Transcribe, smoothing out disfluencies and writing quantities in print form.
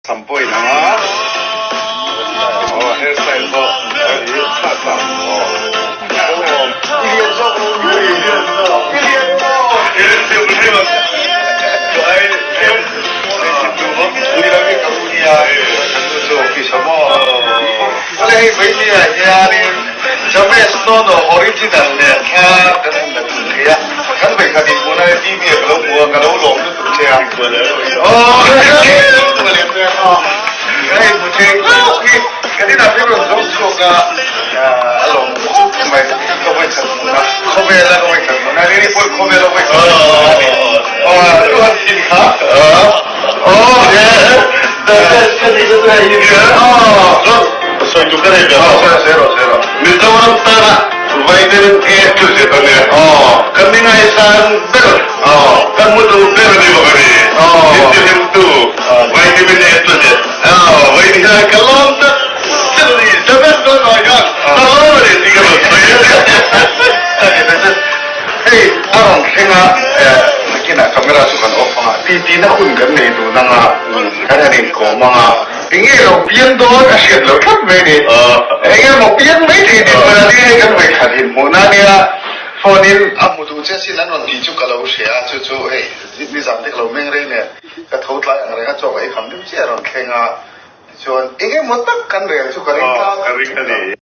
Sam pawh in ang a, aw hair style pawh i tha tlang aw. I lian zawk lo mi? I lian zawk. I lian zawk. I lian zawk ni ma. Ai em ni lo hi ka u nia kan nu chu office a maw. Ale hei mai ni ah hianin James Nono original nen kha kan han la tum thei a. Kan vawikhat inhmuhna hi TV ah ka lo hmu a, ka lo lawm lutuk che a. Ka inhmu thei hlauh hi kan inah te rawn zawng chhuak a, a lawm khawp mai. Ka vawikhat hmuhna, khawvela ka vawikhat hmuhna, ni pawh khawvela vawikhat hmuhna a ni. Chu han thin kha. Sawi tur ka nei ve lo. Mizoram tana vitamin A chu zet a nia. Kan ni ngaihsan ber, kan hmu duh ber a ni bawk a ni. Min tihlimtu vitamin A chu zet. Vawiin hian ka lawm tak zet a ni. James dawn ah hian ka lawm a ni tih ka rawn sawi a ni. Hei a rawn thleng a, nakinah camera chu kan off ang a, titi na hun kan nei dun ang a, kan han inkawm ang a. Enge lo piang dawn a hriat loh tlat mai ni. Enge maw piang mai thei tih hmun a ni hei kan vawikhat inhmuhna ania phone in a hmu duh che sin an rawn tih chu ka lo hria a chu chu hei nizan te ka lo meng rei nen ka tho tlai ang reng a chaw ka ei kham deuh chiah a rawn thleng a tichuan enge maw tak kan rel chu ka ring tlang. Ka ring a ni.